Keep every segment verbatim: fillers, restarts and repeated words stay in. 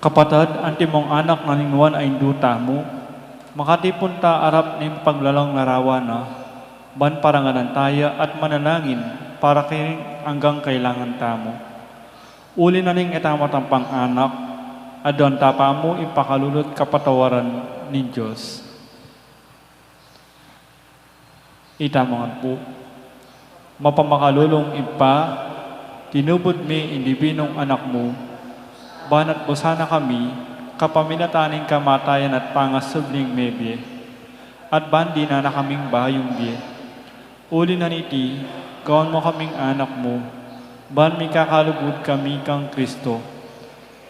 Kapatad, antimong anak na ning Juan a indu tamu, makatipun ta arap ning paglalang larawan na, ban parangalan ta ya at manalangin para king anggang kailangan tamu. Uli na ning e ta matampang anak, aduan ta pamu ing pakalulu at kapatawaran ning Dios. Itamu ngan pu. Mapamakalulung Ibpa, tinubud mi ing dibinung Anak mu, ban atbusan na kami kapaminatan ning kamatayan at pangasubling mebie, at ban dinan na kaming bayung bie. Uli na niti, gawan mu kaming anak mu, ban mikakalugud kami kang Kristo.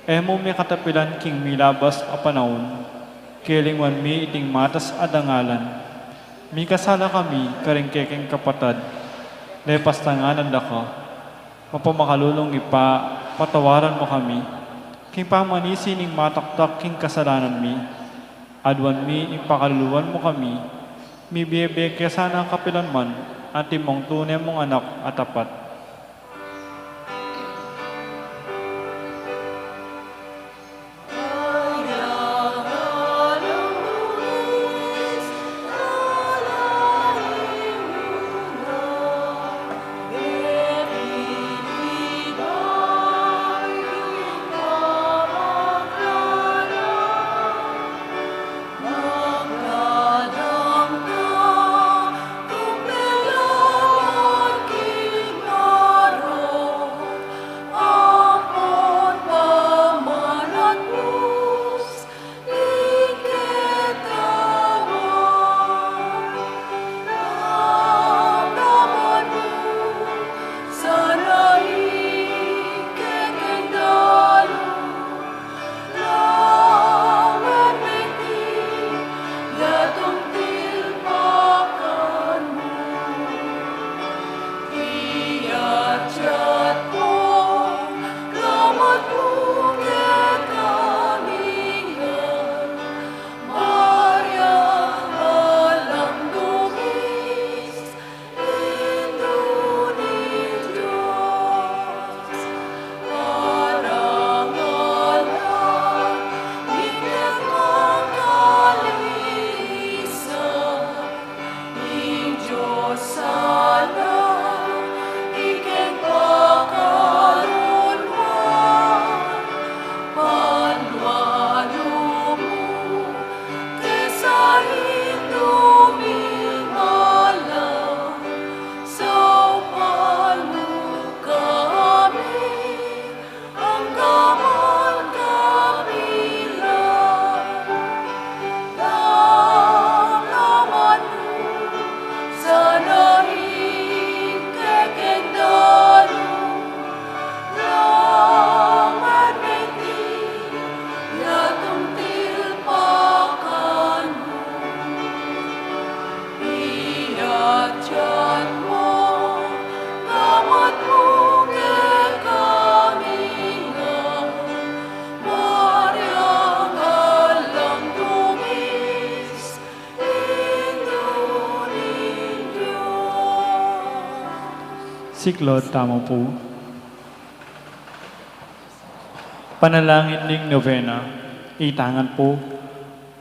E mu mi katapilan king milabas a panaun, kelingwan mi iting matas a dangalan. Mikasala kami karing kekeng kapatad, lepas tanganan da ka. Mapamakalulung Ibpa, patawaran mu kami, king pamanisi ning mataktak king kasalanan mi. Aduan mi ing pakaluluan mu kami, mibie-bie ke sana kapilan man, antimong tune mung anak a tapat. Siklaud tamu pu. Panalangin ning novena. Itang ngan pu,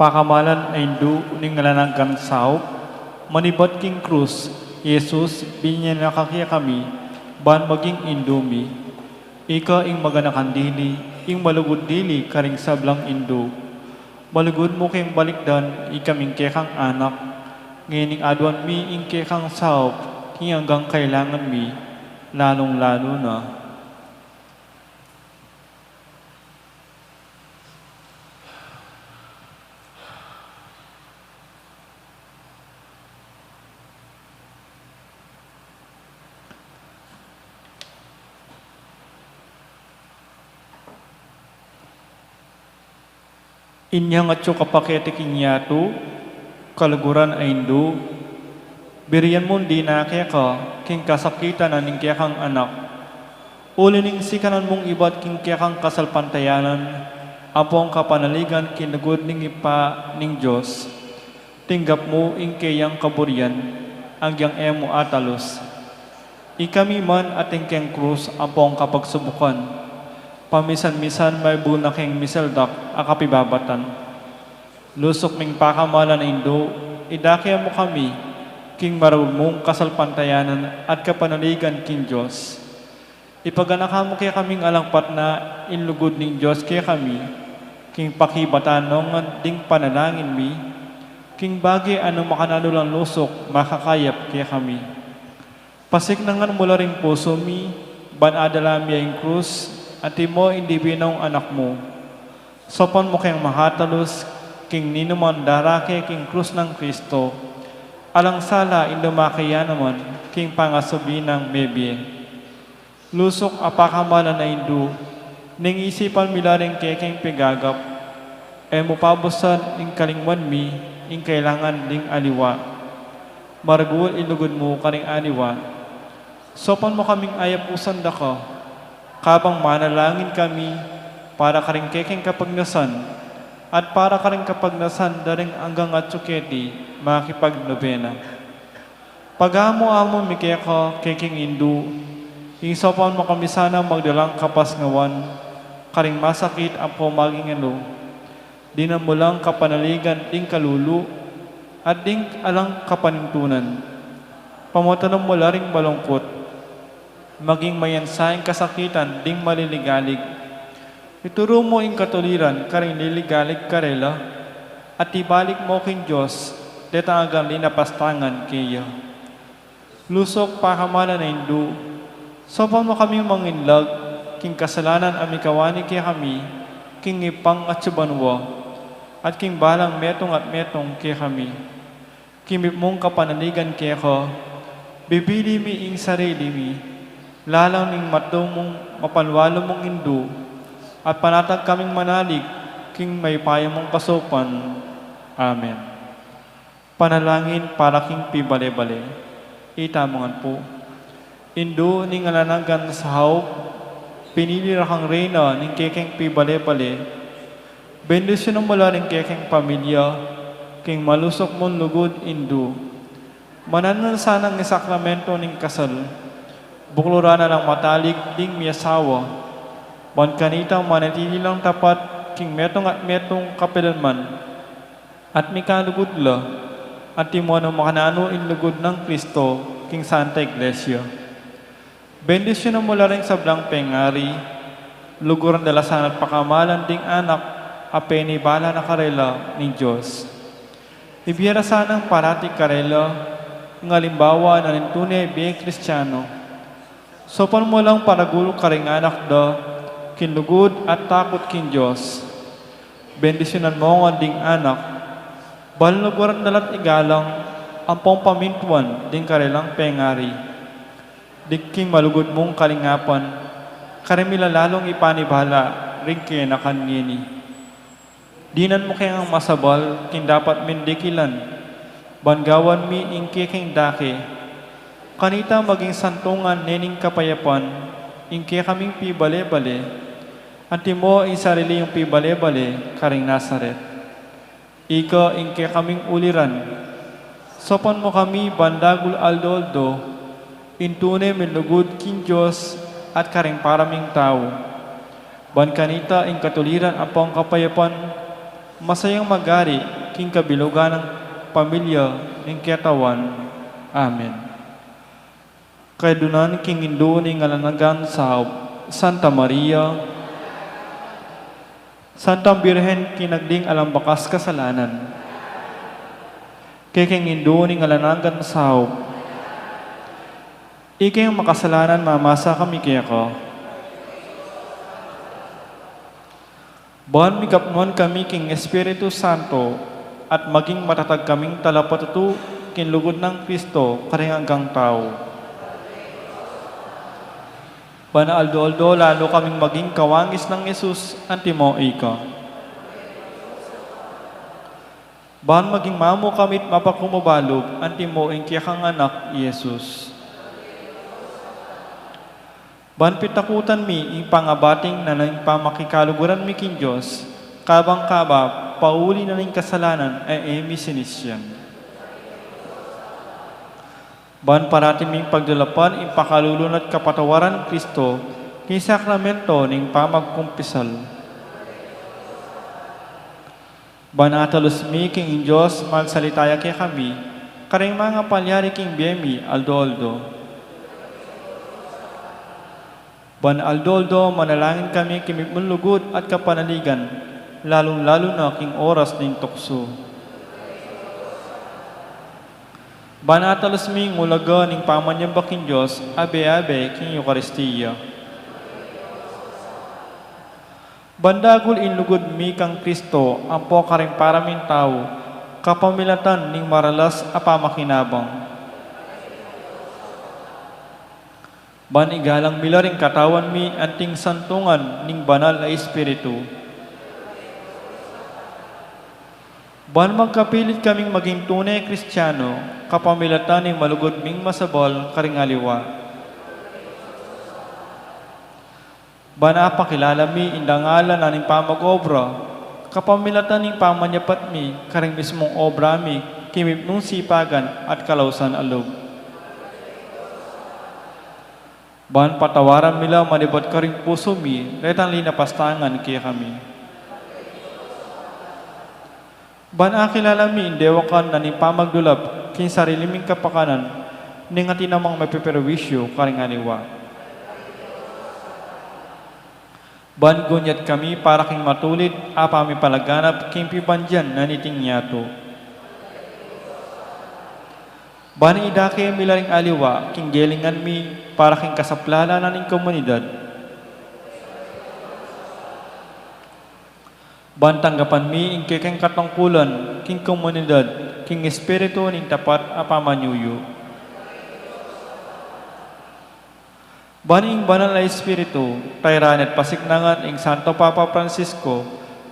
pakamalan a indu ning alang anggang saup, manibat king krus, Jesus, binye na ka kekami, ban maging indu mi. Ika ing maganakan dili, ing malugud dili karing sablang indu. Malugud mu keng balikdan ikaming kekang anak, ngening aduan mi ing kekang saup, king anggang kailangan mi, lalung-lalu na. Inyang atyu ka pa keti king yatu, kaluguran a indu, birian mung dina keka king kasakitan na ning kekang anak. Uli ning sikanan mung ibat king kekang kasalpantayanan, ampong kapanaligan king lugud ning Ibpa ning Dios. Tinggap mu ing keyang kaburian, agyang e mu atalus. Ikami man atin keng krus ampong kapagsubukan. Pamisan-misan maibul na keng misaldak a kapibabatan. Lusuk ming pakamalan a Indu, idake mu kami king maragul mung kasalpantayanan at kapanaligan king Dios. Ipaganaka mu kekaming alang patna ing lugud ning Dios kekami, king pakibatan nong ding panalangin mi, king bage a nung makananu lang lusuk makakayap kekami. Pasiknangan mu la ring pusu mi, ban adala mi ing krus, antimo ing divinong Anak mu. Saupan mu keng makatalus king ninuman darake king krus nang Kristo, alang sala ing dumake ya naman king pangasubli nang mebie. Lusuk a pakamalan a Indu, ning isipan mi la ring kekeng pigagap, e mu pabusan ing kalingwan mi ing kailangan ding aliwa. Maragul ing lugud mu karing aliwa. Saupan mu kaming ayapusan daka, kabang manalangin kami para karing kekeng kapagnasan, at para karing kapagnasan da ring anggang atsu keti makipagnobena. Pagamu-amu mi keka, kekeng Indu, ing saupan mu kami sana magdalang kapasnawan karing masakit ampo maging anu, dinan mu lang kapanaligan ding kalulu at ding alang kapanintunan. Pamutanan mu la ring malungkut, maging mayansa ing kasakitan ding maliligalig. Ituru mu ing katuliran karing liligalig karela, at ibalik mu king Dios detang anggang linapastangan keya. Lusuk pakamalan a Indu, saupan mu kaming manginlag king kasalanan a mikawani kekami king Ibpang atsu banua, at king balang metung at metung kekami. King mipnung kapanaligan keka, bibili mi ing sarili mi, lalang ning matmu mung mapanwalu mung Indu, at panatag kaming manalig king mayupaya mung kasaupan. Amen. Panalangin para king pibale-bale. Itamu ngan pu. Indu ning alang angga sa haup, pinili ra kang reyna ning kekeng pibale-bale. Bendisyunan mu la ring kekeng pamilya king malusuk mung lugud, Indu. Mananan sanang ing sakramento ning kasal, bukluran na lang matalik ding miasawa, ban kanita manatili lang tapat king metung at metung kapilanman. At mikalugud la, antimo nung makananu ing lugud nang Kristo king Santa Iglesia. Bendisyunan mu la ring sablang pengari, luguran da la sana't pakamalan ding anak a penibala na karela ning Dios. Ibie ra sanang parati karela ing alimbawa na ning tune a bie Kristiano. Saupan mu lang paragul karing anak da king lugud at takut king Dios. Bendisyunan mu ngan ding anak, ban luguran da la't igalang ampong pamintuan ding karelang pengari. Ding king malugud mung kalingapan, karin mi la lalung ipanibala ring kayanakan ngeni. Dinan mu keng masabal king dapat ming dikilan, ban gawan mi ing kekeng dake. Kanita maging santungan ne ning kapayapan ing kekaming pibale-bale, antimo ing sarili yung pibale-bale karing Nazaret. Ika ing kekaming uliran. Saupan mu kami ban dagul aldo-aldo ing tune ming lugud king Dios at karing para ming tau. Ban kanita ing katuliran ampong kapayapan, masayang magari king kabilugan nang pamilya ning ketawan. Amen. Kaidunan king Indu ning alang angga sa haup, Santa Maria, Santang Birhen kinagding alang bakas kasalanan. Kekeng Indu ning alang angga sa haup, ikeng makasalanan mamasa kami keka. Ban mikapnuan kami king Espiritu Santo, at maging matatag kaming talapatutu king lugud nang Kristo karing anggang tau. Ban aldo-aldo lalu kaming maging kawangis nang Jesus, antimo ika. Ban maging mamu kami't mapakumabalug, antimo ing kekang anak, Jesus. Ban pitakutan mi ing pangabating na ning pamakikaluguran mi king Dios, kabang kaba pauli na ning kasalanan a e mi sinisian. Ban parati ming pagdalapan ing pakalulu na't kapatawaran Kristo, King sakramento ning pamagkumpisal. Ban atalus mi king Dios, magsalita ya kekami karing mangapalyari king bie mi aldo-aldo. Ban aldo-aldo manalangin kami king mipnung lugud at kapanaligan, lalung-lalu na king oras ning tuksu. Ban atalus mi ing ulaga ning pamanyamba king Dios abe-abe king Eukaristia. Ban dagul ing lugud mi kang Kristo ampo karing para ming tau, kapamilatan ning maralas a pamakinabang. Ban igalang mi la ring katawan mi anting santungan ning Banal a Espiritu. Ban magkapilit kaming maging tune Kristiano, kapamilatan ning malugud ming masabal karing aliwa. Ban apakilala mi ing dangalan na ning pamag-obra, kapamilatan ning pamanyapat mi karing mismung obra mi king mipnung sipagan at kalausan a lub. Ban patawaran mi la manibat karing pusu mi retang linapastangan kekami. Ban akilala mi ing dewakan na ning pamagdulap king sarili ming kapakanan, ning atin namang mapiperwisyu karing aliwa. Ban gunyat kami para king matulid a pamipalaganap king pibandian na niting yatu. Ban idake mi la ring aliwa king gelingan mi para king kasaplalan na ning komunidad. Ban tanggapan mi ing kekeng katungkulan king komunidad king espiritu ning tapat a pamanyuyu. Ban ing Banal a Espiritu tairan at pasiknangan ing Santo Papa Francisco,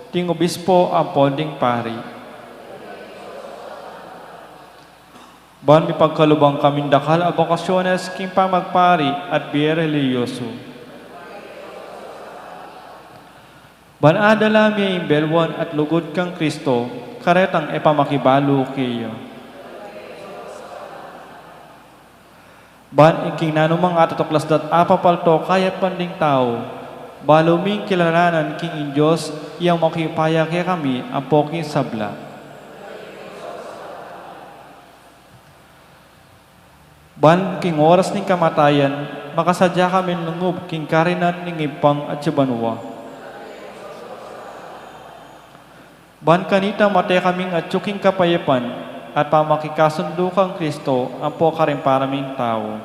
ding obispo ampo ding pari. Ban mipagkaluban kaming dakal a bokasyones king pamagpari at bie relihiyosu. Ban adala mi ing belwan at lugud kang Kristo karetang e pamakibalu keya. Ban ing king nanumang atutuklas dat apapalto kayapan ding tau, balu ming kilalanan king ing Dios yang makiupaya kekami ampo king sabla. Ban king oras ning kamatayan, makasadya kaming lungub king karinan ning Ibpang atsu banua. Ban kanita mate kaming atsu king kapayapan at pamakikasundu kang Kristo ampo karing para ming tau.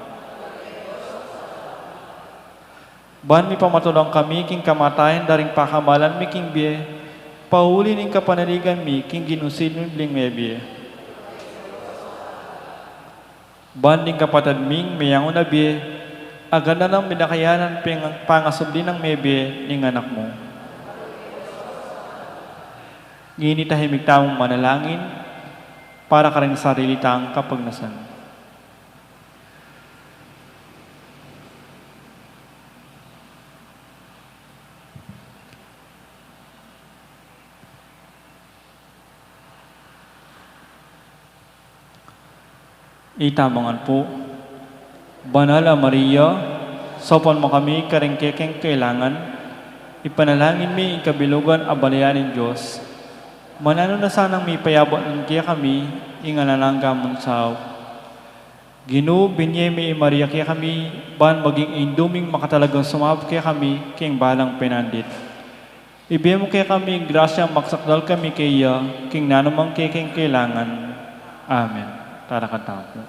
Ban mipamatulang kami king kamatayan da ring pakamalan mi king bie, pauli ning kapanaligan mi king Ginu Sinubling mebie. Ban ding kapatad ming meyangu na bie, agad na nang binakayan at pang-, pangasubli nang mebie ning Anak mu. Ngeni tahimik tamung manalangin para karing sarili tang kapagnasan. Itabangan pu. Banal a Maria, saupan mu kami karing kekeng kailangan, ipanalangin mi ing kabilugan a balayan ning Dios. Mananu na sanang mipayabat na kekami ing alang angga mung saup. Ginu, binye me i Maria kekami, ban maging indu ming makatalagang sumaup kekami king balang penandit. Ibie mu kekami ing grasyang magsakdal kami keya king nanumang kekeng kailangan. Amen. Tara, kantamu pu.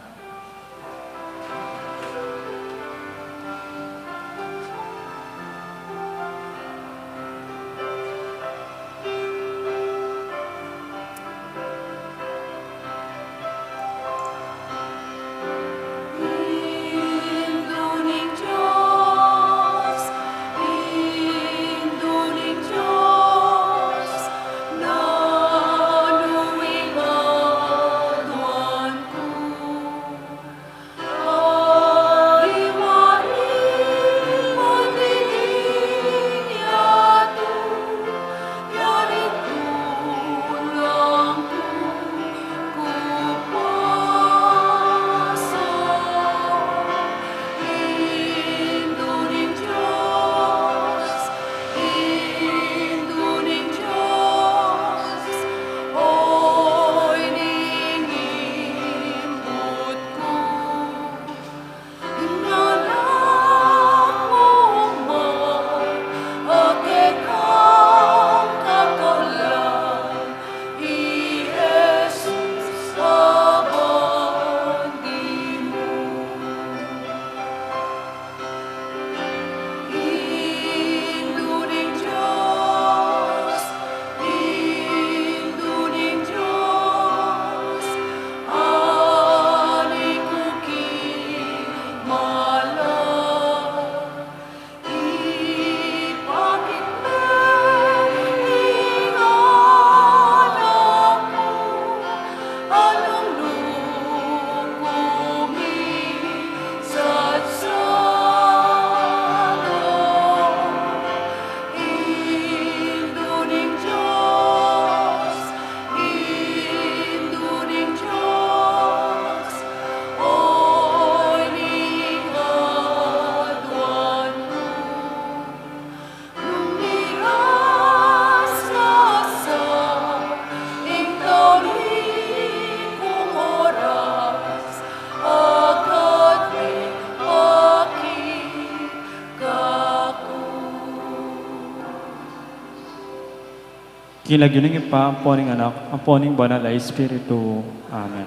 King lagyu ning Ibpa, ampo ning Anak, ampo ning Banal a Espiritu. Amen.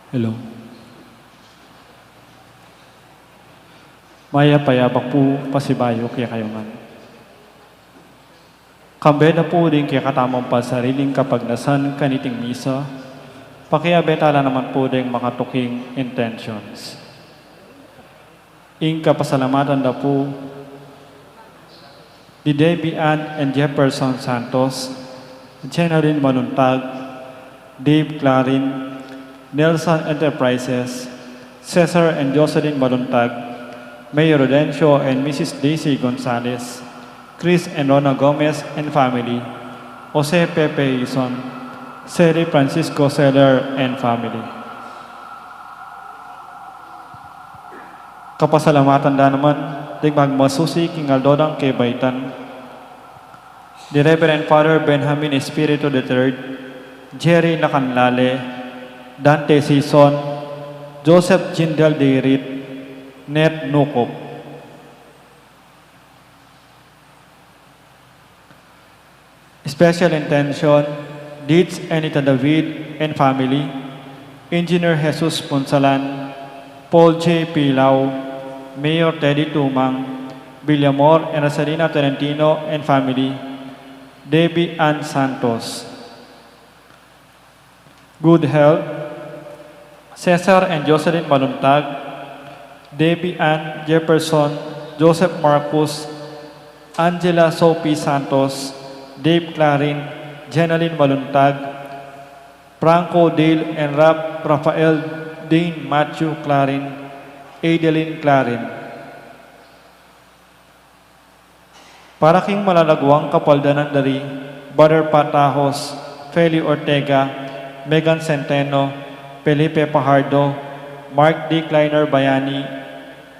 Hello. Mayap a yabak pu pasibayu kekayu ngan. Kambe da pu ding kekatamung pansariling kapagnasan kaniting misa, pakiabe tala naman pu ding makatuking intentions. Ing kapasalamatan da pu di Debbie Ann and Jefferson Santos, Jenaline Maluntag, Dave Clarin, Nelson Enterprises, Cesar and Jocelyn Maluntag, Mayor Rodencio and Missus Daisy Gonzalez, Chris and Rona Gomez and family, Jose Pepe Ison, Seri Francisco Seller and family. Kapasalamatan da naman ding magmasusi king aldo dang kebaitan, di Reverend Father Benjamin Espiritu the third, Jerry Lacanlale, Dante Sison, Joseph Jindal Deirit, Ned Nukup. Special intention, Deeds Anita David and family, Engineer Jesus Punsalan, Paul J Pilau, Mayor Teddy Tumang, Villamor and Rosalina Tolentino and family, Debbie Ann Santos. Good health, Cesar and Jocelyn Maluntag, Debbie Ann Jefferson, Joseph Marcus, Angela Sophie Santos, Dave Clarin, Jenaline Maluntag, Franco Dale and Rap Rafael Dean Matthew Clarin, Adeline Clarin. Para king malalaguang kapaldanan da ri Brother Pat Tahos, Feli Ortega, Megan Centeno, Felipe Fajardo, Mark D. Kleiner Bayani,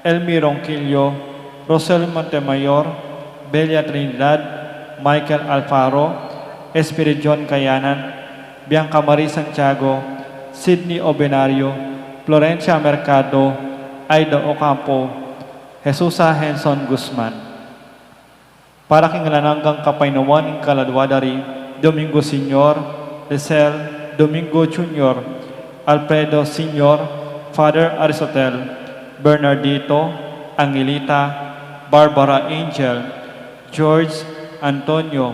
Elmi Ronquillo, Rosel Montemayor, Belia Trinidad, Michael Alfaro, Espiridion Kayanan, Bianca Marie Santiago, Sydney Obenario, Florencia Mercado, Aida Ocampo, Jesusa Henson Guzman. Para king alang anggang kapaynawan ning kaladua da ri Domingo Senior, Lisel, Domingo Junior, Alfredo Senior, Father Aristotel, Bernardito, Angelita, Barbara Angel, George, Antonio,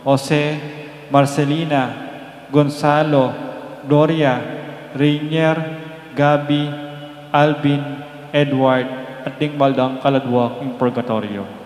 Jose, Marcelina, Gonzalo, Gloria, Rainier, Gabby, Alvin, Edward, at ding mabaldang kaladua king purgatoryo.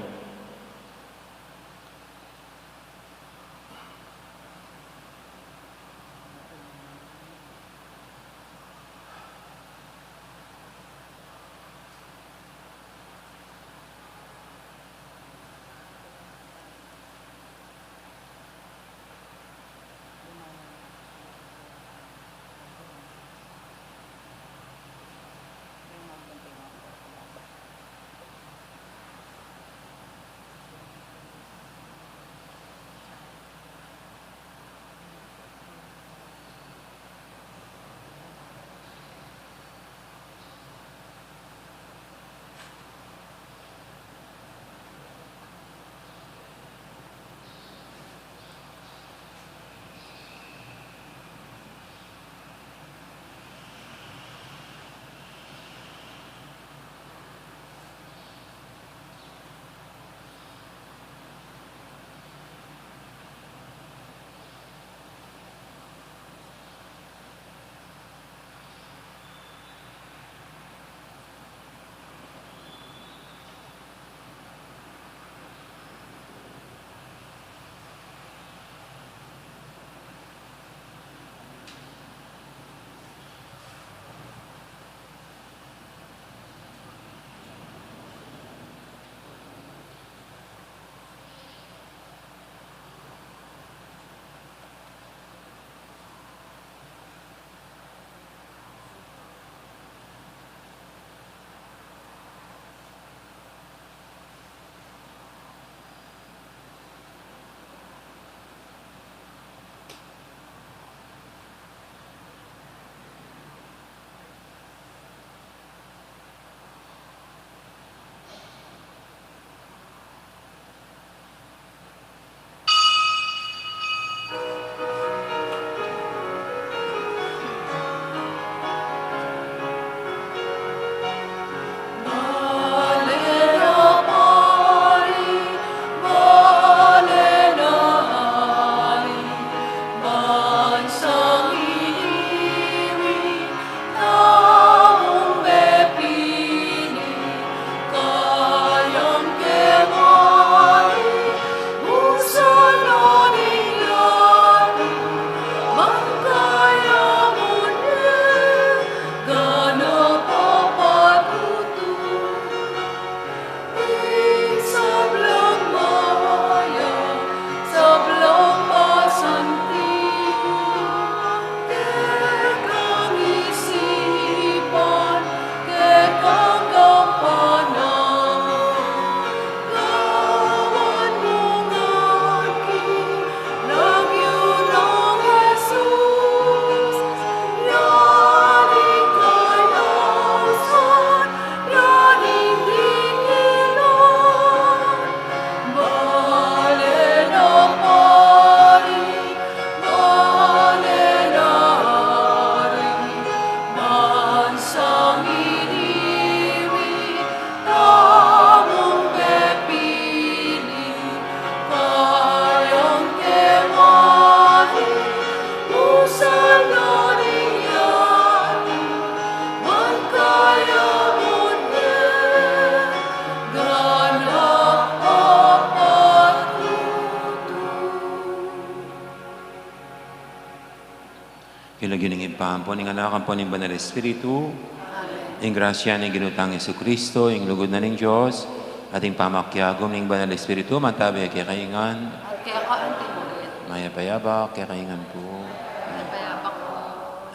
Lagyu ning Ibpa, ampo ning Anak, ampo ning Banal Espiritu. Amen. Ing grasya ning Ginu tang Jesucristo, ing lugud na ning Dios, at ing pamakiagum ning Banal Espiritu, mantabi kekayu ngan. At keka antimurin. Mayap a yabak kekayu ngan pu. Mayap a yabak pu.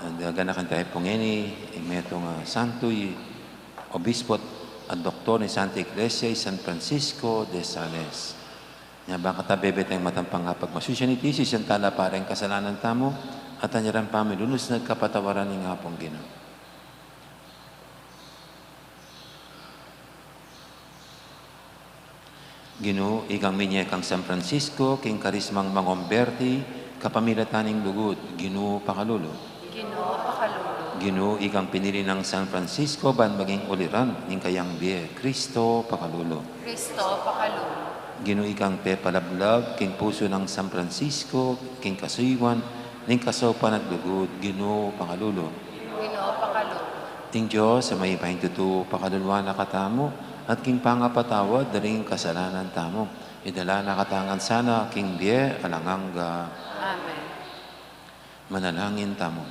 At ganakan tamu pu ngeni, ing metung a santu, i obispo at doktor ning Santa Iglesia, i San Francisco de Sales. Nya, bang kata bebe tayang matampang pagmasusyan iti, sisian tala pa ring kasalanan tamu, at anyaran pamilunus nagkapatawaran ning Apung Ginu. Ginu, ikang minye kang San Francisco king karismang mangomberti kapamilatan ning lugud, Ginu, pakalulu. Ginu, pakalulu. Ginu, ikang pinili nang San Francisco ban maging uliran ning kayang bie, Kristo, pakalulu. Kristo, pakalulu. Ginu, ikang pepalablag king pusu nang San Francisco king kasuyuan ning kasaupan at lugud, Ginu, pakalulu. Ginu, pakalulu. Ing Dios a mayupayang tutu pakaluluan na katamu, at king pangapatawad da ring kasalanan tamu, idala na katamu ngan sana king bie alang angga. Amen. Manalangin tamu.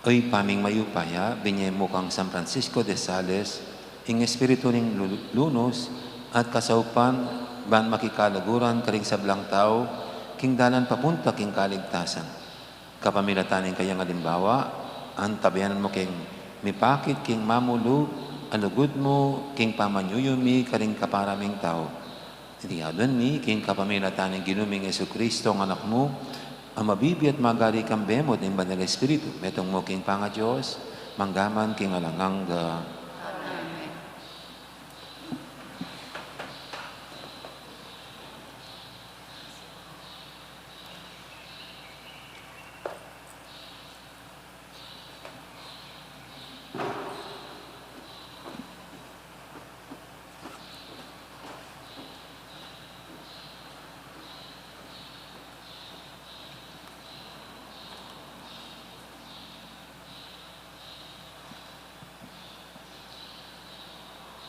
O Ibpa ming mayupaya, binye mu kang San Francisco de Sales ing espiritu ning lu-, lunus at kasaupan ban makikaluguran karing sablang tau king dalan papunta king kaligtasan. Kapamilatan ning kayang alimbawa, antabayanan mu keng mipakit king mamulug a lugud mu king pamanyuyumi karing kapara ming tau. Iti aduan mi king kapamilatan ning Ginu ming Jesucristo, ing Anak mu, a mabibie at magari kambe mu at ning Banal Espiritu, metung mu king pangaDios, mangga man king alang angga. Amen.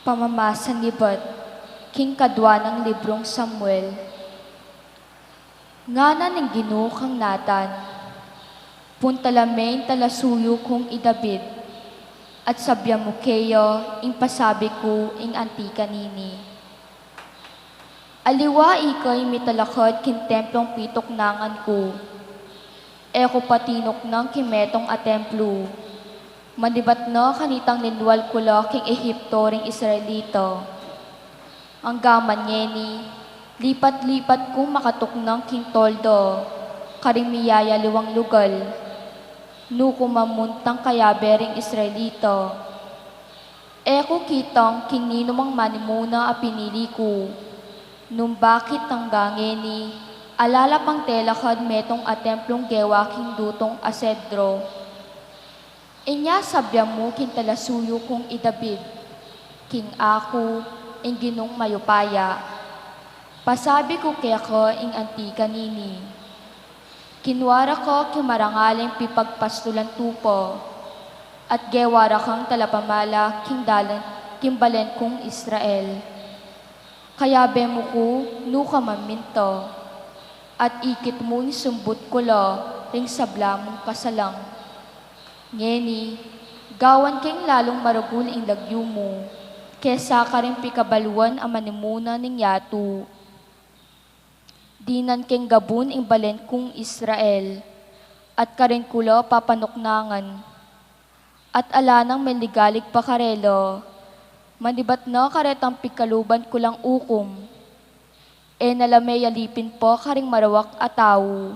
Pamamasan ibat king kadua nang librung Samuel. Ngana ning Ginu kang Natan, "Punta la me ing talasuyu kung i David, at sabyan mu keya ing pasabi ku ing anti kanini. Aliwa ika ing mitalakad king templung pituknangan ku. E ku pa tinuknang king metung a templu, manibat na kanitang linwal ku la king Egipto ring Israelita. Angga man ngeni, lipat-lipat kung makatuknang king toldo karing miyayaliwang lugal. Nuku man muntang kayabe ring Israelita. E ku kitang king ninumang manimuna a pinili ku. Nung bakit angga ngeni, ala la pang telakad metung a templung gewa king dutung a sedro." Inya sabyan mu king talasuyu kung i David, king aku, ing Ginung mayupaya, pasabi ku keka ing anti kanini. Kinua ra ka king marangaling pipagpastulan tupa, at gewa ra kang talapamala king dalan, king balen kung Israel. Kayabe mu ku nu ka man minta, at ikit mu ing sumbut ku la ring sabla mung kasalang. Ngeni, gawan keng lalung maragul ing lagyu mu kesa karing pikabaluan a manimuna ning yatu. Dinan keng gabun ing balen kung Israel, at karin ku la papanuknangan. At ala nang menligalig pa karela, manibat na karetang pikaluban ku lang ukum. E na la me yalipin pa karing marawak a tau,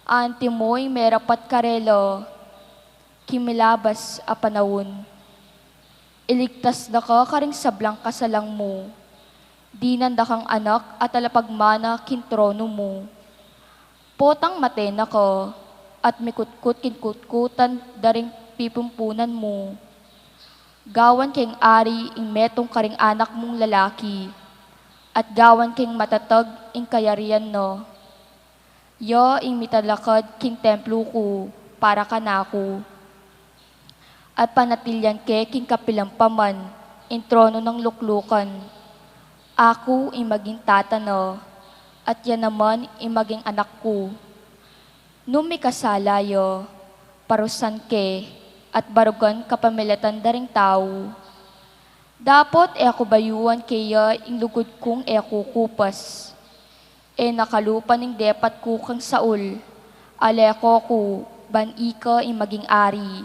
antimo ing merapat karela king milabas a panaun. Iligtas da ka karing sablang kasalang mu. Dinan da kang anak a talapagmana king tronu mu. Potang mate na ka, at mikutkut king kutkutan da ring pipumpunan mu. Gawan keng ari ing metung karing anak mung lalaki, at gawan keng matatag ing kayarian na. Ya ing mitalakad king templu ku para kanaku, at panatilian ke king kapilan pa man ing tronu nang luklukan. Aku ing maging tata na, at ya naman ing maging anak ku. Nung mikasala ya, parusan ke, at barugan kapamilatan da ring tau. Dapot e ku bayuan keya ing lugud kung e ku kupas. E na kalupa ning depat ku kang Saul, ale ku ku ban ika ing maging ari.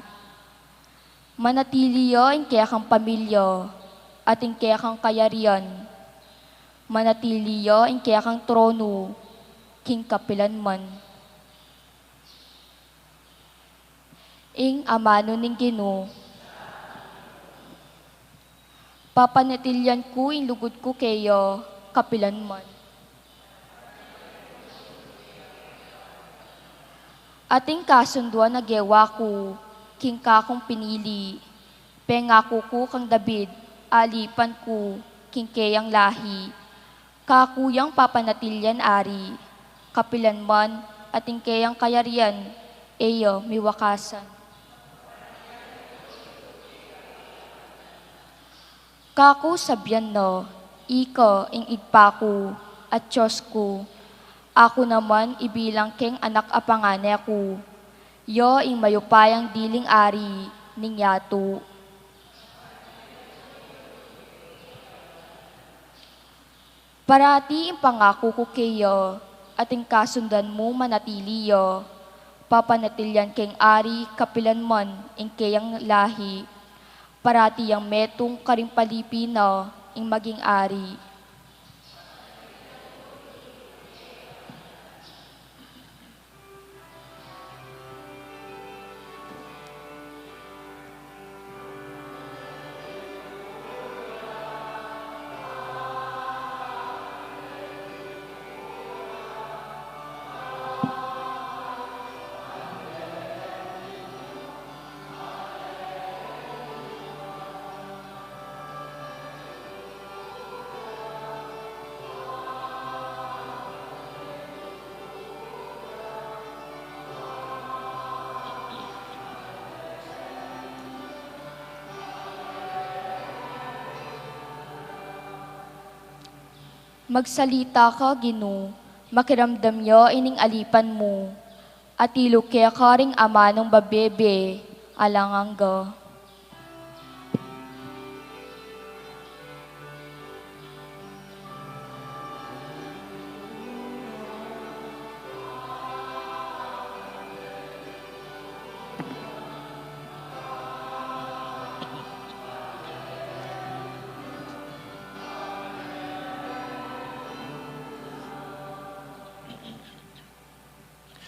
Manatili ya ing kekang pamilya, at ing kekang kayarian. Manatili ya ing kekang tronu, king kapilanman. Ing amanu ning Ginu. Papanatilian ku ing lugud ku keya, kapilanman. Ating kasunduan a gewa ku, king kakung pinili, pengaku ku kang David, alipan ku, king keyang lahi, kaku yang papanatilian ari, kapilanman, at ing keyang kayarian, e ya miwakasan. Kaku sabian na, ika ing Ibpa ku, at Dios ku, aku naman ibilang keng anak a pangane ku, ya ing mayupayang diling ari ning yatu. Parati ing pangaku ku keya, at ing kasunduan mu manatili ya, papanatilian keng ari kapilanman ing keyang lahi, parati yang metung karing palipi na ing maging ari. Magsalita ka, Ginu, makiramdam ya ining alipan mu, atilu keka ring amanung babebe alang angga.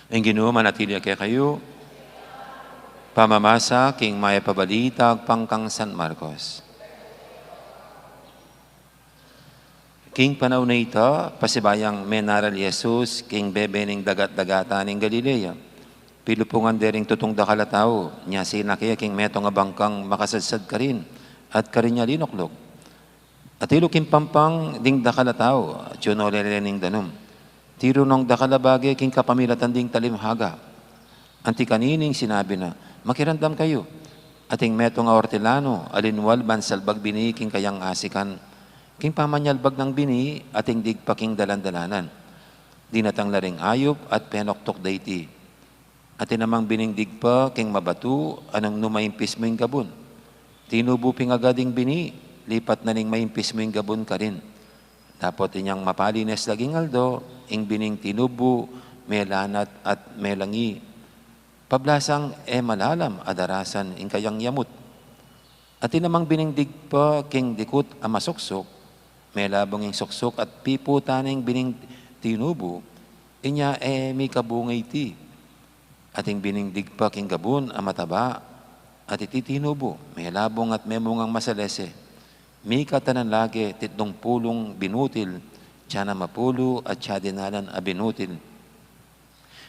Ing Ginu manatili ya kekayu. Pamamasa king Mayap a Balita agpang kang San Marcos. King panaun a ita, pasibayung menaral i Jesus king bebe ning dagat-dagatan ning Galilea. Pilupungan de ring tutung dakal a tau, inya sinake ya king metung a bangkang makasadsad karin, at karin ya linukluk. Atilu king pampang ding dakal a tau, atyu no lele ning danum. Tiru nong dakal a bage king kapamilatan ding talimhaga. Anti kanining sinabi na, "Makiramdam kayu." Ating metung a ortilanu, a linwal ban salbag bini king kayang asikan. King pamanyalbag nang bini, ating digpa king dalan-dalanan. Dinatang la ring ayup at penuktuk da iti. Atin namang bining digpa king mabatu, a nung nu maimpis mu ing gabun. Tinubu pin agad ing bini, lipat na ning maimpis mu ing gabun karin. Dapot inyang mapalines laging aldo, ing bining tinubu, melanat at melangi. Pablasang e malalam a darasan ing kayang yamut. Atin namang bining digpa king dikut a masuksuk, melabung ing suksuk at piputan ing bining tinubu, inya e mikabunga iti. Ating bining digpa king gabun a mataba, at iti tinubu, melabung at memungang masalese. Mikatanan lage titdung pulung binutil, tiyan a mapulu at tiya dinalan a binutil.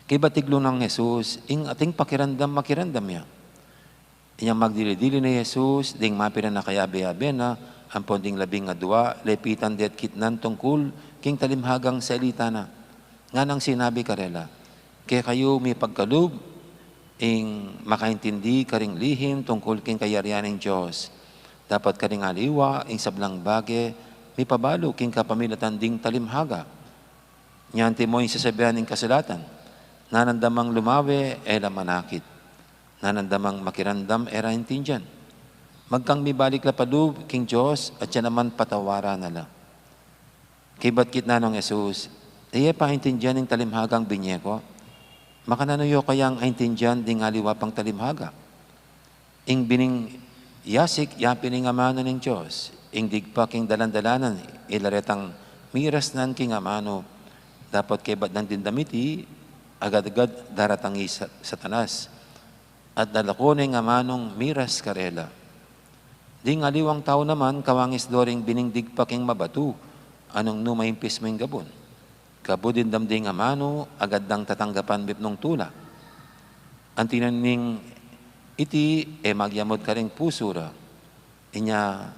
Kibatig lu nang Jesus, ing ating pakiramdam, makiramdam ya. Inyang magdili-dili ne i Jesus ding mapilan a kayabe-yabe na, ampon ding labing adua, lepitan de't kitnan tungkul king talimhagang salita na. Nganang sinabi karela, "Kekayu mipagkalub ing makaintindi karing lihim tungkul king kayarian ning Dios." Dapot karing aliwa, ing sablang bage, mipabalu king kapamilatan ding talimhaga. Nya antimo ing sasabian ning kasulatan, nanandamang lumawe, e la manakit. Nanandamang makiramdam, e ra aintindian. Magkang mibalik la pa lub king Dios, at ya naman patawaran na la. Kaybat kitnan nong Jesus, e ye pa aintindian ing talinghagang binye ku? Makananu yu kayang aintindian ding aliwa pang talinghaga? Ing bining yasik, yapin ing amanu ning Dios. Ing digpa king dalan-dalanan, ila retang mirasnan king amanu. Dapot kaybat nang dimdam iti, agad-agad daratang i Sa-, Satanas. At lalako ne ing amanung miras karela. Ding aliwang tau naman, kawangis do ring bining digpa king mabatu, a nung nu maimpis mu ing gabun. Kabud dimdam ding amanu, agad dang tatanggapan mipnung tula. Anti na ning iti, e magyamud karing pusu ra. Inya,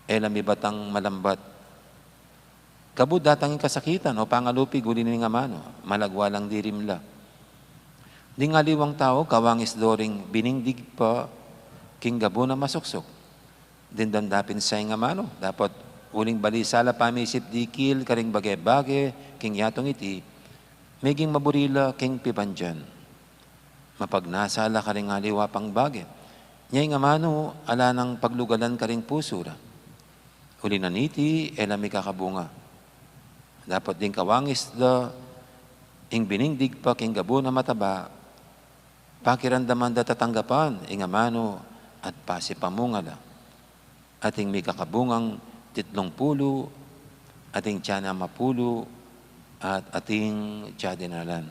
e la mibatang malambat. Kabud datang ing kasakitan o pangalupig uli ning amanu, malagwa lang dirimla. Ding aliwang tau, kawangis do ring bining digpa king gabun a masuksuk. Dimdam da pin sa ing amanu, dapot uling balisa la pamisip dikil karing bage-bage king yatung iti, meging maburi la king pibandian. Mapagnasa la karing aliwa pang bage. Nya ing amanu, ala nang paglugalan karing pusu ra. Uli na niti, e la mikakabunga. Dapot ding kawangis da, ing bining digpa king gabun a mataba, pakiramdaman da tatanggapan ing amanu at pasipamunga la. Ating mikakabungang titlung pulu, ating tiyan a mapulu, at ating tiyan dinalan.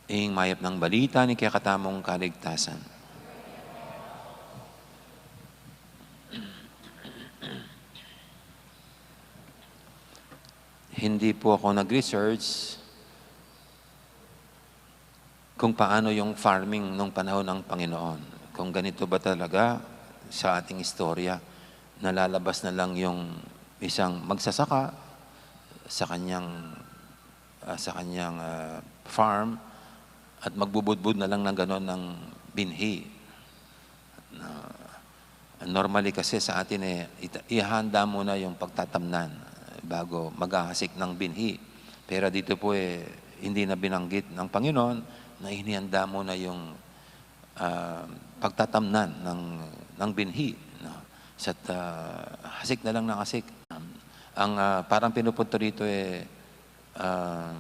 Ing mayap nang balita ning kekatamung kaligtasan. Hindi po ako nag-research kung paano yung farming nung panahon ng Panginoon. Kung ganito ba talaga sa ating istorya, na lalabas na lang yung isang magsasaka sa kanyang, ah, sa kanyang, ah, farm at magbubudbud na lang ng ganon ng binhi. Na, normally kasi sa atin, eh, ita-, ihahanda muna yung pagtatamnan bago maghahasik ng binhi. Pero dito po, eh, hindi na binanggit ng Panginoon na inihanda muna yung, ah, pagtatamnan ng, ng binhi, no? Sa ta-, hasik na lang ng hasik. Ang, ah, parang pinupunto rito, eh, ah,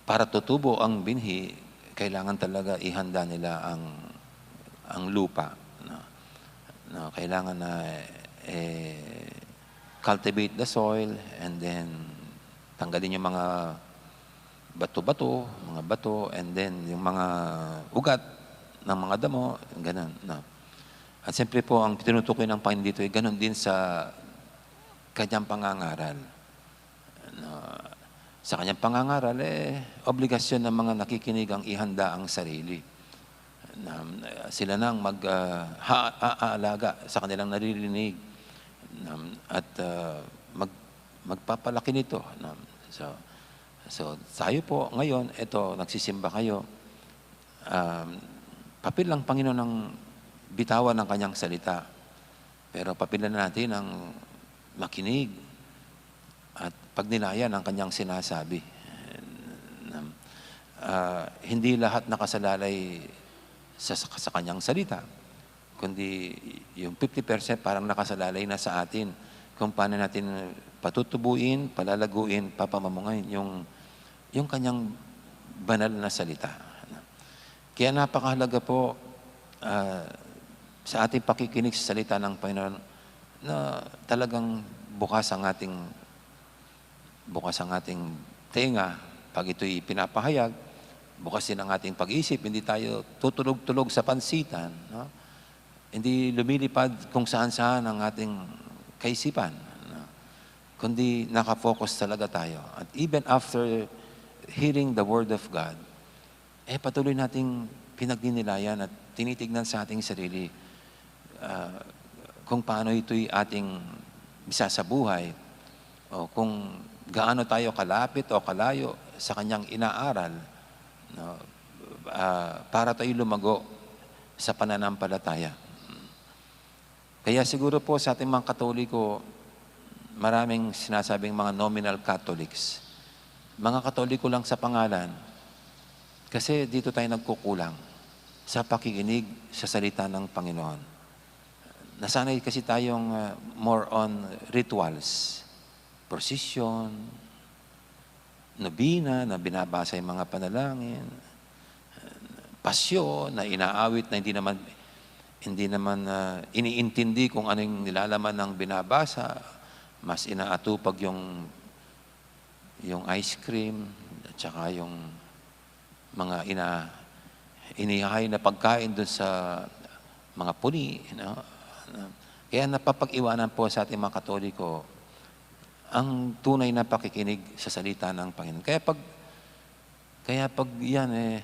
para tutubo ang binhi, kailangan talaga ihanda nila ang, ang lupa, no? No, kailangan na, eh, cultivate the soil and then tanggalin yung mga bato-bato, mga bato, and then yung mga ugat ng mga damo, ganun, no? At siyempre po, ang tinutukoy ng Panginoon dito ay ganun din sa kanyang pangangaral. No, sa kanyang pangangaral, eh, obligasyon ng mga nakikinig ang ihanda ang sarili. Na, eh, sila nang mag, ah, ha-, a-, aalaga sa kanilang naririnig, na, at, ah, mag-, magpapalaki nito, na. So, so, tayo po ngayon, eto, nagsisimba kayo, um, papel ng Panginoon ang bitawan ng kanyang salita. Pero papilan natin ang makinig at pagnilayan ang kanyang sinasabi. Ah, hindi lahat nakasalalay sa, sa, sa kanyang salita, kundi yung fifty percent parang nakasalalay na sa atin kung paano natin patutubuin, palalaguin, papamamungayin yung, yung kanyang banal na salita. Kaya napakahalaga po, ah, sa ating pakikinig sa salita ng Panginoon na talagang bukas ang ating, bukas ang ating tenga pag ito'y pinapahayag, bukas din ang ating pag-iisip, hindi tayo tutulog-tulog sa pansitan, no? Hindi lumilipad kung saan-saan ang ating kaisipan, no? Kundi nakafocus talaga tayo. At even after hearing the word of God, eh, patuloy nating pinagninilayan at tinitignan sa ating sarili, ah, kung paano ito'y ating isasabuhay o kung gaano tayo kalapit o kalayo sa kanyang inaaral, no? Ah, para tayo lumago sa pananampalataya. Kaya siguro po sa ating mga Katoliko, maraming sinasabing mga nominal Catholics. Mga Katoliko lang sa pangalan. Kasi dito tayo nagkukulang sa pakikinig sa salita ng Panginoon. Nasanay kasi tayong, ah, more on rituals, prosesyon, nobena na binabasa yung mga panalangin, pasyon na inaawit na hindi naman, hindi naman, ah, iniintindi kung ano yung nilalaman ng binabasa. Mas inaatupag yung, yung ice cream at saka yung mga ina-, inihahain na pagkain dun sa mga puni, no? Kaya napapag-iwanan po sa ating mga Katoliko ang tunay na pakikinig sa salita ng Panginoon. Kaya pag, kaya pag yan, eh,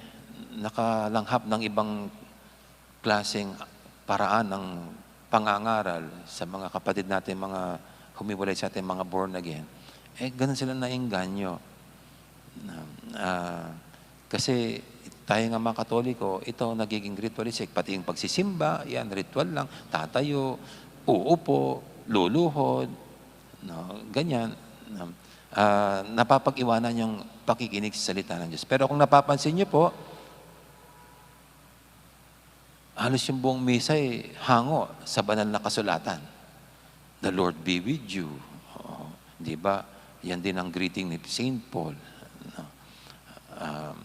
nakalanghap ng ibang klaseng paraan ng pangangaral sa mga kapatid natin, mga humiwalay sa ating mga born again, eh, ganun sila naengganyo. Na, ah, kasi tayo nga mga Katoliko, ito nagiging ritualistic, pati yung pagsisimba, yan, ritual lang, tatayo, uupo, luluhod, no, ganyan. No? Ah, napapag-iwanan yung pakikinig sa salita ng Diyos. Pero kung napapansin niyo po, halos yung buong misa ay hango sa banal na kasulatan. "The Lord be with you." Oo, di ba? Yan din ang greeting ni Saint Paul. No? Um,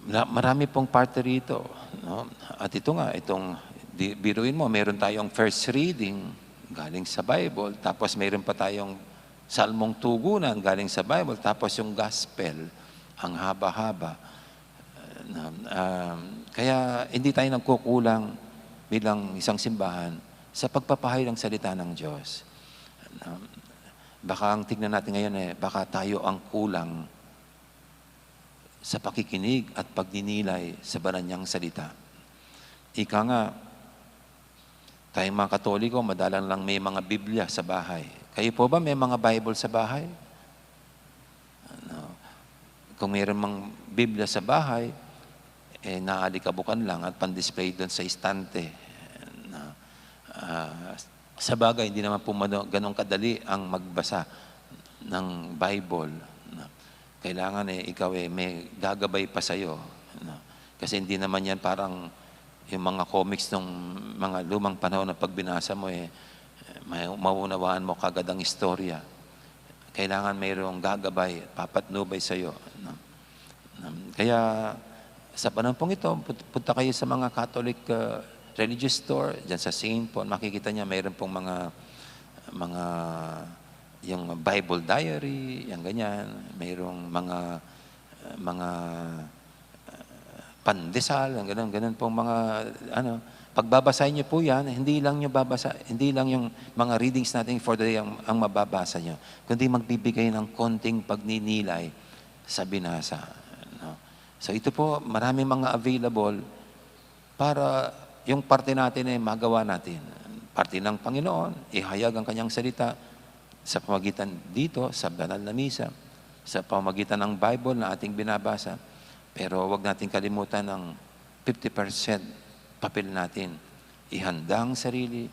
na-, marami pong parte rito, no? At ito nga, itong, di, biruin mo, meron tayong first reading galing sa Bible, tapos meron pa tayong Salmong Tugunan galing sa Bible, tapos yung Gospel, ang haba-haba. Na, um, kaya hindi tayo nagkukulang bilang isang simbahan sa pagpapahayag ng salita ng Diyos. Na, baka ang tignan natin ngayon, eh, baka tayo ang kulang sa pakikinig at pagninilay sa banal niyang salita. Ika nga, tayong mga Katoliko, madalang lang may mga Biblia sa bahay. Kayo po ba may mga Bible sa bahay? Ano, kung mayroon mang Biblia sa bahay, eh, naalikabukan lang at pan-display doon sa istante. Na, ah, sa bagay, hindi naman po mano-, ganun kadali ang magbasa ng Bible. Na, kailangan, eh, ikaw, eh, may gagabay pa sa'yo. Na, kasi hindi naman yan parang yung mga comics nung mga lumang panahon na pag binasa mo, eh, may, mauunawaan mo kagad ang istorya. Kailangan mayroong gagabay, papatnubay sa'yo, no? Um, kaya sa panahon pong ito, put-, punta kayo sa mga Catholic, uh, religious store, dyan sa Saint Paul, makikita niya mayroon pong mga, mga, yung Bible diary, yung ganyan, mayroong mga, uh, mga pandesal, ang ganun, ganun pong mga, ano, pagbabasahin niyo po yan, hindi lang niyo babasa, hindi lang yung mga readings natin for the day ang, ang mababasa niyo, kundi magbibigay ng konting pagninilay sa binasa, no? So, ito po, maraming mga available para yung parte natin ay magawa natin. Parte ng Panginoon, ihayag ang kanyang salita sa pamagitan dito, sa banal na misa, sa pamagitan ng Bible na ating binabasa. Pero huwag nating kalimutan ang fifty percent papel natin. Ihanda ang sarili,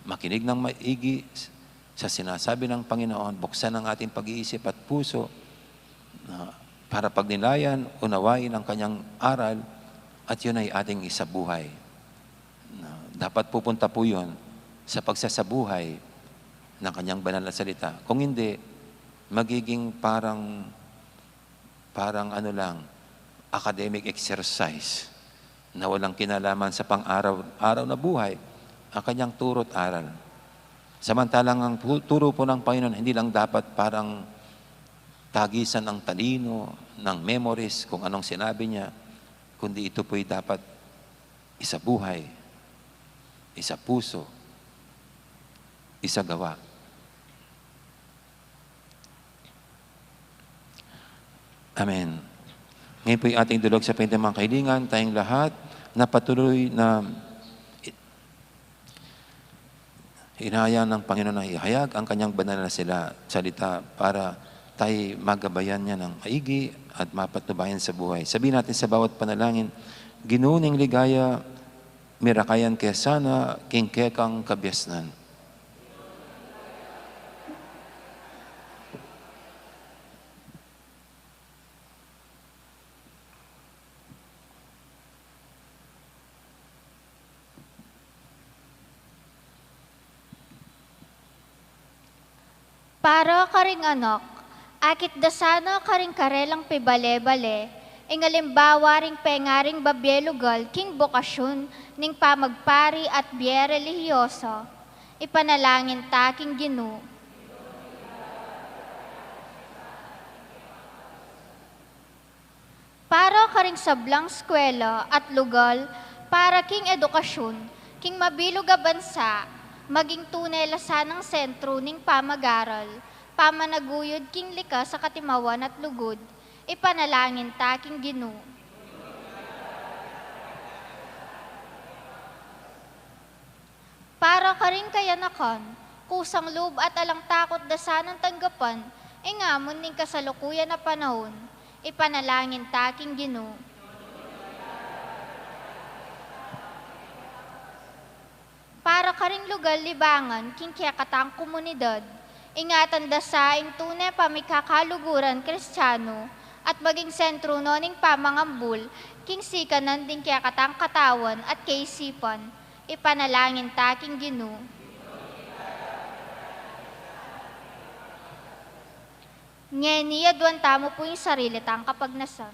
makinig ng maigi sa sinasabi ng Panginoon, buksan ang ating pag-iisip at puso, na para pagnilayan, unawain ang kanyang aral, at yun ay ating isabuhay. Na dapat pupunta po yun sa pagsasabuhay ng kanyang banal na salita. Kung hindi, magiging parang, parang ano lang, academic exercise na walang kinalaman sa pang-araw-araw na buhay ang kanyang turo't aral. Samantalang ang tu-, turo po ng Panginoon, hindi lang dapat parang tagisan ng talino, ng memories, kung anong sinabi niya, kundi ito po'y dapat isabuhay, isapuso, isagawa. Amen. Ngayon po'y ating dulog sa pintang mga kahilingan, tayong lahat, na patuloy na inaya ng Panginoon na ihayag ang kanyang banal na sila, salita para tayo magabayan niya ng maigi at mapatnubayan sa buhay. Sabihin natin sa bawat panalangin, "Ginu, ning ligaya, mirakayan ke sana king kekang kabiasnan." Para karing anak, akit da sana karing karelang pibale-bale ing alimbawa ring pengaring babie lugal king bokasyun ning pamagpari at bie relihiyoso. Ipanalangin ta king Ginu. Para karing sablang eskwela at lugal para king edukasyun king mabilug a bansa, maging tune la sanang sentru ning pamag-aral, pamanaguyud king likas a katimawan at lugud. Ipanalangin ta king Ginu. Para karing kayanakan, kusang lub at alang takut da sanang tanggapan ing amun ning kasalukuyan a panaun. Ipanalangin ta king Ginu. Para karing lugal libangan king kekatang komunidad, ingatan da sa ing tune pamikakaluguran Kristiano at maging sentru no ning pamangambul king sikanan ding kekatang katawan at kaisipan. Ipanalangin ta king Ginu. Ngeni, aduan tamu pu ing sarili tang kapagnasan.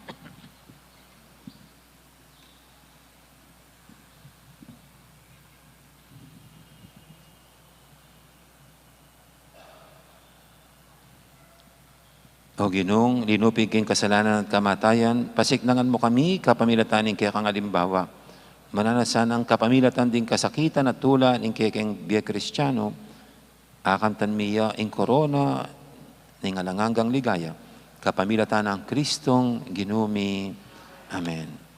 O Ginung linupig king kasalanan at kamatayan, pasiknangan mu kami kapamilatan ning kekang alimbawa. Mananu na sanang kapamilatan ding kasakitan at tula ning kekeng bie Kristiano, akantan mi ya ing korona ning alang anggang ligaya, kapamilatan nang Kristong Ginu mi. Amen.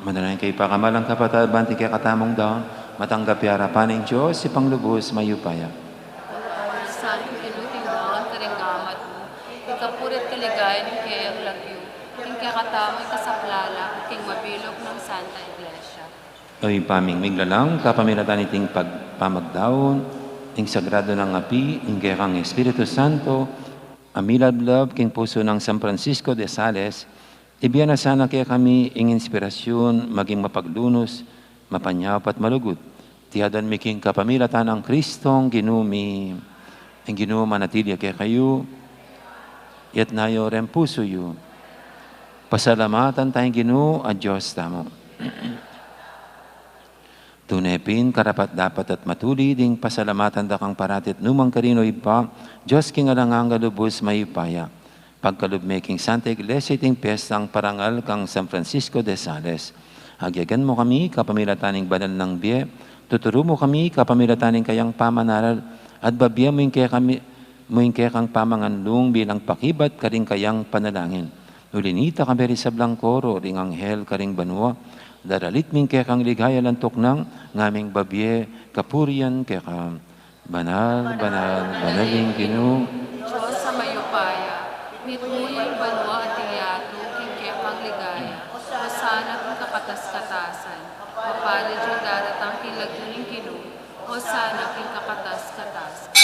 Manalangin kayu, pakamalan kung kapatad, ban king kekatamung daun matanggap ya king arapan ning Dios, Ibpang lubus mayupaya. Santo Ginu, king daun karing gamat mu, ing kapurian at kaligayan ning keyang lagyu, king kekatamung kasaplalan, king mabilug nang Santa Iglesia. O Ibpa ming miglalang, kapamilatan niting pag-, pamagdaun ning sagrado nang api ning kekang Espiritu Santo, a milablab king pusu nang San Francisco de Sales, ibie na sana kekami ing inspirasyun maging mapaglunus, mapanyawad at malugud. Iti aduan mi king kapamilatan nang Kristong Ginu mi. Ing Ginu manatili ya kekayu. Iyatas yu reng pusu yu. Pasalamatan taya ing Ginu a Dios tamu. Tune pin karapat-dapat at matulid ing pasalamatan da kang parati at nukarin man, O Ibpa, Dios king alang angga, lubus mayupaya. Pagkalub me king Santa Iglesia iting piestang parangal kang San Francisco de Sales. Agyagan mu kami kapamilatan ning banal nang bie, tuturu mu kami kapamilatan ning kayang pamanaral, at babie mu ing kekami, mu ing kekang pamanganlung bilang pakibat karing kayang panalangin. Uli nita, kayabe ring sablang koro ring anghel karing banua, daralit mi ing kekang ligaya, lantuk nang ngaming babie kapurian keka. Banal, banal, banal ing Ginu. Dios a mayupaya, mitmu ya ing banua at ing yatu king kekang ligaya. Hosana king kakatas-katasan. Mapalad ya ing daratang king lagyu ning Ginu. Hosana king kakatas-katasan.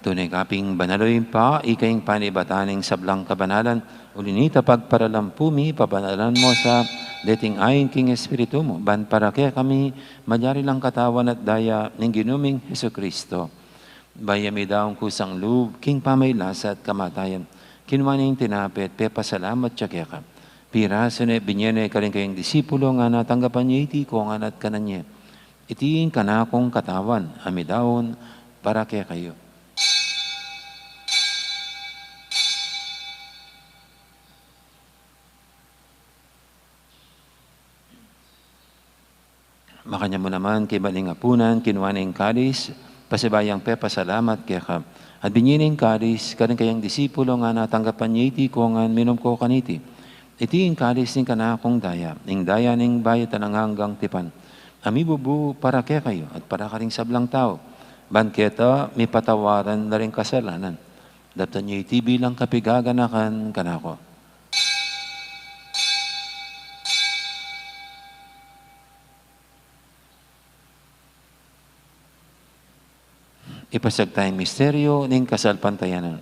Tune ka pin banal, O Ibpa, ika ing panibatan ning sablang kabanalan. Uli nita, pagparalampu mi, pabanalan mu sa deting ain king Espiritu mu, ban para kekami malyari lang katawan at daya ning Ginu ming Jesucristo. Bayu ya midaun kusang lub king pamagkasakit at kamatayan, kinua ne ing tinape, pepasalamat ya keka, pirasu ne, binie ne karing kayang disipulo, ngana, tanggapan ye iti kongan at kanan ye. Iti ing kanakung katawan a midaun para kekayu. Makanyan mu naman, kaybat ning apunan, kinua ne ing kalis, pasibayu yang pepasalamat keka, at binie ne ing kalis karing kayang disipulo, ngana, tanggapan ye iti kongan, minum ko kaniti. Iti ing kalis ning kanakung daya, ing daya ning bayu at alang anggang tipan, a mibubu para kekayu at para karing sablang tau, ban keta mipatawaran la ring kasalanan. Daptan ye iti bilang kapaganakan kanaku. Ipasiag taya ing misteryu ning kasalpantayanan.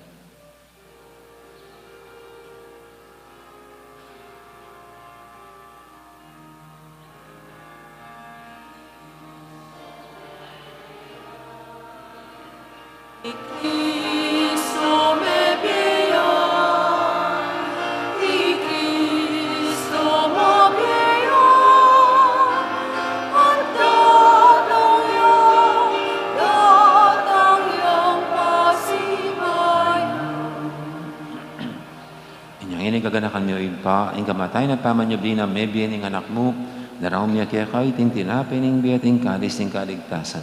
I Kristu mebie ya, i Kristu mebie ya, at datang ya, datang yang pasibayu. Inya ngeni, gaganakan mi, O Ibpa, ing kamatayan at pamanyubli nang mebie ning Anak mu, daraun mi keka iting tinape ning bie at ing kalis ning kaligtasan.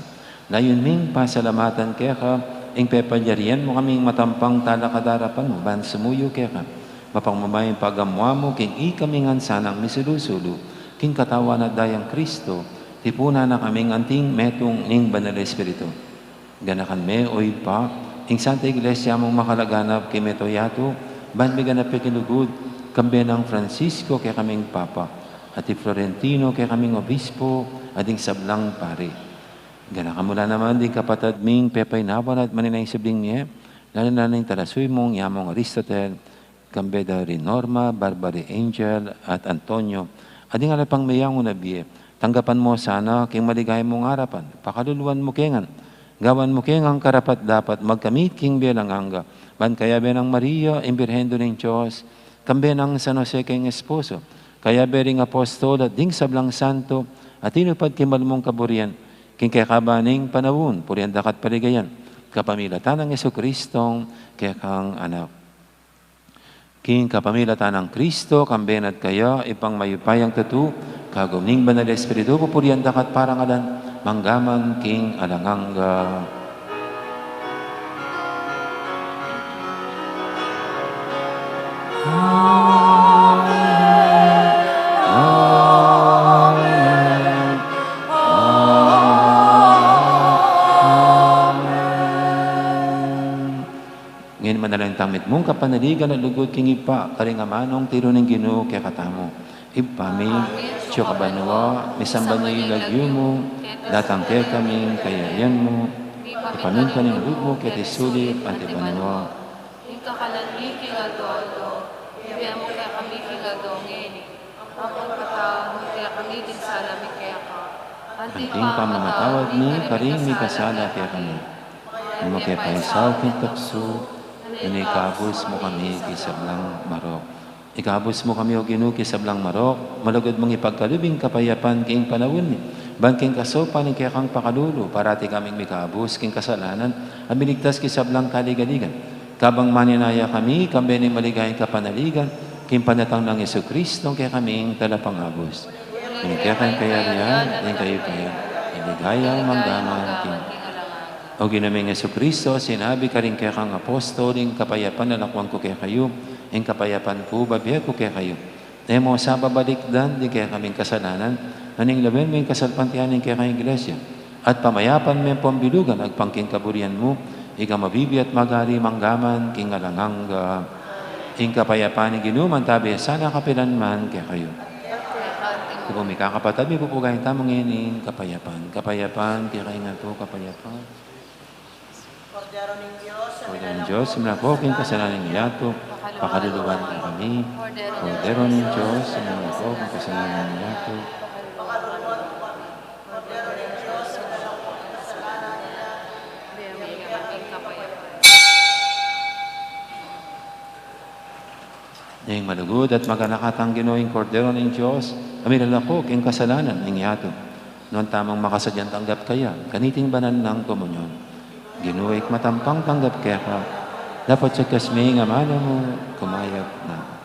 Layun ming pasalamatan keka ing pepalyarian mu kaming matampang talakad king arapan mu ban sumuyu keka. Mapagmamay ing pagamu-amu king ikami ngan sanang misulu-sulu king katawan at daya nang Kristu, tipunan na kaming anting metung ning Banal Espiritu. Ganakan me, O Ibpa, ing Santa Iglesia mung makalaganap king mabilug a yatu, ban miganap ya king lugud, kambe nang Francisco kekaming Papa, at i Florentino kekaming Obispo, at ding sablang pari. Ganakan mu la naman ding kapatad ming pepaynawan at manenaya ing subling mie, lalu na ning talasuy mung Yamung Aristotel, kambe da ri Norma, Barbary, Angel, at Antonio, at ding ala pang meyanguna bie, tanggapan mu sana king maligaya mung arapan, pakaluluan mu ke ngan, gawan mu ke ngan karapat-dapat magkamit king bie alang angga, ban kayabe nang Maria, ing Birhen Indu ning Dios, kambe nang San Jose keng esposo, kayabe ring apostol at ding sablang santo, a tinupad king mal mung kaburian, king kekaban ning panaun, purian da ka at paligayan, kapamilatan nang Jesucristong kekang Anak. King kapamilatan nang Kristo, kambe na at kaya, Ibpang mayupayang tutu, kagum ning Banal Espiritu, pupurian da ka at parangalan, mangga man king alang angga. Amen. Amen. Amen. Ngeni manalangin tang mitmung kapanaligan at lugud king Ibpa, karing amanung tiru ning Ginu kekatamu. Ibpa mi, atsu ka banua, misamban ya ing lagyu mu, datang kekami ing kayarian mu, mipamintuan ing lub mu keti sulip anti banua. Ing kakanan mi king aldo-aldo, ibie mu kekami king aldo ngeni. Ampon patawad mu kekami ding sala mi keka, anti ing pamamatawad mi karing mikasala kekami. E mu ke paisaul king tuksu, nune ikabus mu kami king sablang marok. Ikabus mu kami, O Ginu, king sablang marok, malugud mung ipagkalub ing kapayapan king panaun mi. Ban king kasaupan ning kekang pakalulu, parati kaming mikabus king kasalanan, at miligtas king sablang kaligaligan. Kabang maninaya kami, kambe ning maligayang kapanaligan, king panatang nang Jesucristo, kekaming talapangabus. Ing keka ing kayarian, ing kayupayan, ing ligaya, mangga man king O Ginu ming Jesucristo, sinabi karing kekang apostol, ing kapayapan lalakwan ku kekayu, ing kapayapan ku babie ku kekayu. E mu sa babalikdan ding kekaming kasalanan, nune lawen mu ing kasalpantayanan ning kekang Iglesia, at pamayapan me ampong bilugan agpang king kaburian mu, ika mabibie at magari mangga man king alang angga. Ing kapayapan ning Ginu mantabi sana kapilan man kekayu. Ika pu, mikakapatad, mipupugayan tamu ngeni ing kapayapan. Kapayapan kekayu ngan pu, kapayapan. Kordero ning Dios, Kordero ning Dios, a minalako king kasalanan ning yatu, pakaluluan mu kami. Kordero ning Dios, a minalako king kasalanan ning yatu. Ing malugud at maganakatang Ginu, ing Kordero ning Dios, a minalako king kasalanan ning yatu. Nuan tamung makasadyang tanggap kaya kaniting banal nang komunyon. Ginu, ikmat ampong tanggap keka, dapot sugkas mi ing amanu mu, kumayap na.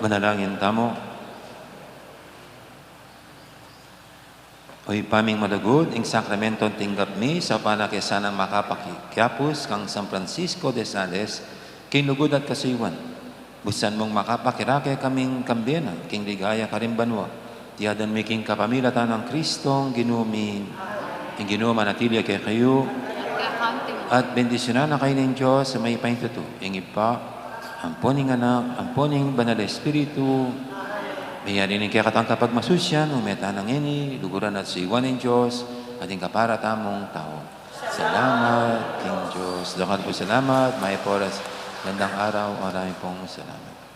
Manalangin tamu. O Ibpa ming malugud, ing sakramentung tinggap mi, saupan na ke sanang makapakiapus kang San Francisco de Sales king lugud at kasuyuan. Busan mung makapakirake kaming kambe na king ligaya karing banua. Iti adwan mi king kapamilatan nang Kristong Ginu mi. Ing Ginu manatili ya kekayu. At bendisyunan na kayu ning Dios a mayupaya king tutu, ing Ibpa, ampo ning Anak, ampo ning Banal a Espiritu. Meyari ning kekatang kapagmasusian, ume tana ngeni, luguran at suyuan ning Dios, at ing kapara tamung tau. Salamat king Dios. Dakal pung salamat, mayap a oras, gandang araw, marami pong salamat.